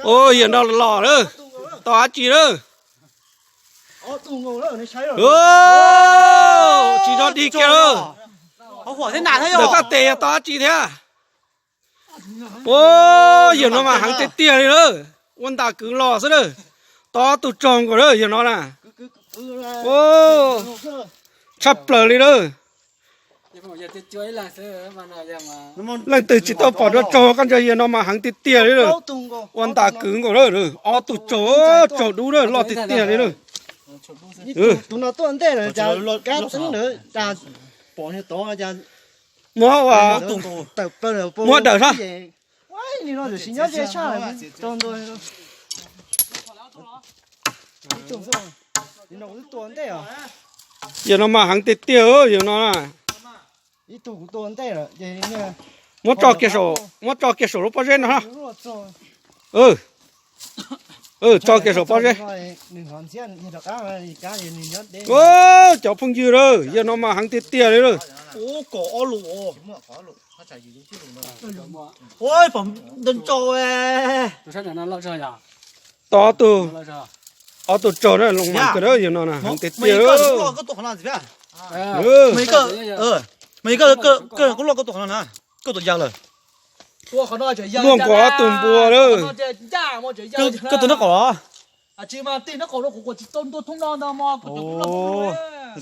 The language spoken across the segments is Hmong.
Yawm no los lawm, tos dab tsi lawm? Tsis zov dig kiag lawm. Ntawm koj tes yog tos dab tsi thiab? Yawm no mas heev tiag tiag li lawm, ua ntas kwv los xwb lawm. Tos ob tug tsaug nkaus lawm yawm no na. Tshaj plaws li lawm. Leej twg tsis tau pom dua tsaug koj ntsia yawm no mas heev tiag tiag li lawm. Ua ntas kwv nkaus lawm, ob tug tsaug, tsaug dub lawm, loj tiag tiag li lawm. Muab, muab daws sab. Yawm no mas heev tiag tiag yawm no na. Muab tso kiag saum, muab tso kiag saum lub pob zeb no. Tso kiag saum pob zeb. Cov phooj ywg lawm, yawm no mas heev tiag tiag li lawm. Tos ob tug, ob tug tsaug na, loo mas kawg na, yawm no na heev tiag tiag. Luaj nkaus ob tug npua lawm. Koj tus nab qaum los?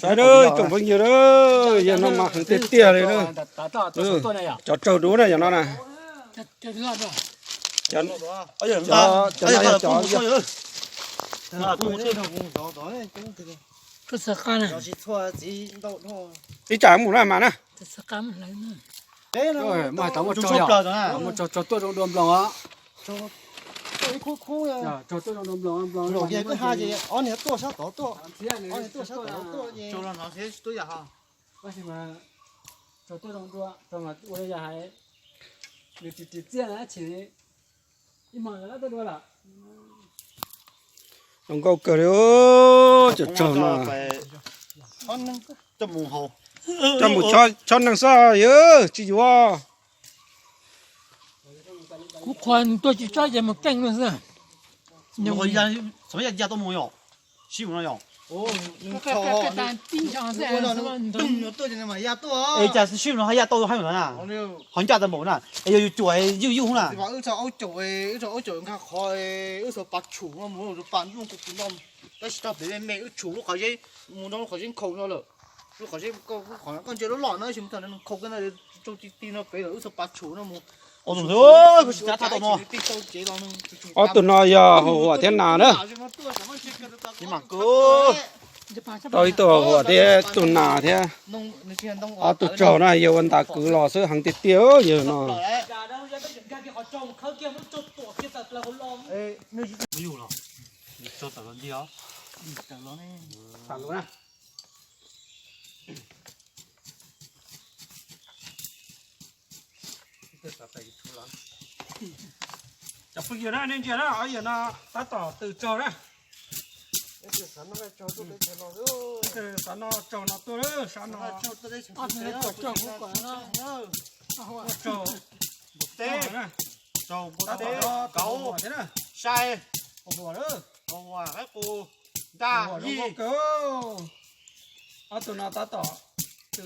Saib lawm tsoom phooj ywg lawm, yawm no mas heev tiag tiag li lawm. Cov tsaug dub na yawm no na. Cov no yog cov ib tsam mus na mas na. Muaj tsaug tuaj zoo dua nploos. Tsaug tuaj zoo dua nploos, nploos. Tab sis mas tsaug tuaj zoo dua, tsaug mas ua li yog hais nws tsis ris txiaj na, ib hmos lawm tuaj dua lawm. Zoo nkauj kawg li, cov tsaug no. Coj mus chob neeg xwb, tsis yuav. Kuv qhuas nws tuaj tsis tsob ces mus keej no xwb. Xyov ya tuaj mus yom, sib no yom. Tuaj ces mas ya tuaj. Es cas sib no ha ya tau haib lawm na. Qhov ncaj tau npaum na, es yog yus cuam ywj yus na. Wb txog aub caum, wb txog aub caum nqa qhov, wb txog pas tshum no mus, pas nplooj tus tus no, tab sis tog pem me me wb tshum lub qhov zeb, mus rau lub qhov zeb nkhaus no lawm. Lub qhov zeb, koj ntsia lub loj no tab sis mus txog nkhaus kiag no, tsoo ti ti no pem lawm, wb txog pas tshum no mus. Ob tug no yog hau huam thiab nas na. Tau ib tug hau huam thiab ib tug nas thiab. Ob tug tsaug na, yog ua ntas kwv los xwb, heev tiag tiag yawg no. Cov phooj ywg na, nej ntsia na, yawm no tab tom tw tsaug na. Xav noj tsaug no tuaj, sab no. Tsaug npua teb, tsaug npua teb, kauv, sai, qaub qus, ntaj yig. Ob tug no tab tom tw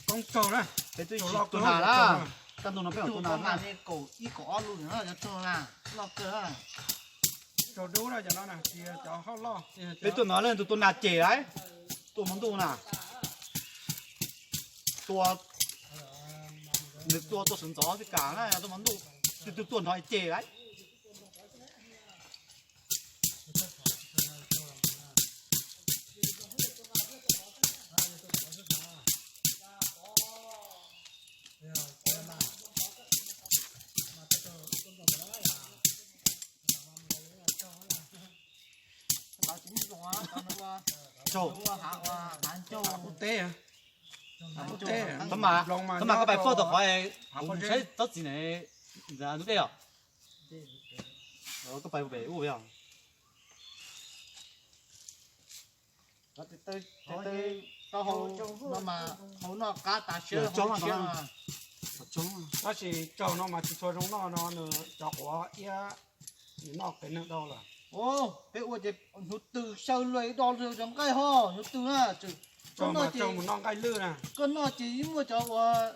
koob tsaug na. Peb twb tsis tua nas na, tab tus no peb tua nas na. Ib kaum ob lub na, cov tsaug na, loj kawg. Tsaug dub na, cov no na, tsis yog cov hauj loj. Peb tuaj no leej twg tua nas cem lawm, tua hmo ntuj na. Tua, nws tua tuaj sawv ntxov xwb kam na, tua hmo ntuj, twb twb tuaj nrov cem lawm. Teb, teb mas, teb mas koj pais foj tau qhov, kuv saib tsob txiv ne, ntawm ntug dej os. Koj pais pem ub os. Hauv no mas qab tas siab, tab sis tsaug no mas tsis tshua zoo noj no, nws cov quav iab Noj peb neeg do lawm. Peb ua ces hnyuv tws xyaw luag ib do lwg cov nqaij ho, hnyuv tws na. Koj noj ces, koj noj ces yeej muaj cov uas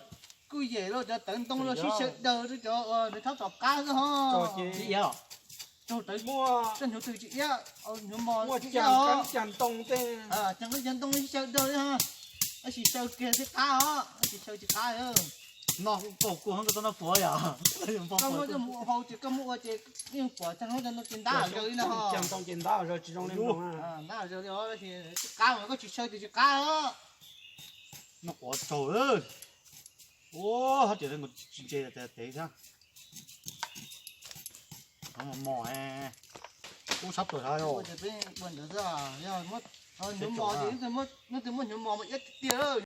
kuj yem los cov tawv ntoo los sib xyaw daws rau cov uas nws thab tom qab xwb ho. Tsis iab, tsis hnyuv tws tsis iab, hnyuv mos tsis iab os. Cag ntoo tej, cag nqaij cag ntoo sib xyaw daws li ho. Tab sis xyaw kiag thiaj qab os, tab sis xyaw tsis qab. Noj kuj kua kua koj tau noj puav yom. Koj muab coj mus ua hau ces koj muab ua ces yeej pom cag nqaij cag ntoo ces ntab zaws li no. Cag ntoo ces ntab zaws tsis zoo li, ntab zaws li os, tab sis tsis qab mas koj tsis xyaw ces tsis qab os. Noj quav tsaug. Ua hab tias tsis ntse tias tev thiab. Mos mos, ub sab plaws sab. Ua ces peb ua ntawd xwb, yog hnyuv mos ces leej twg muab hnyuv mos mas iab tiag tiag.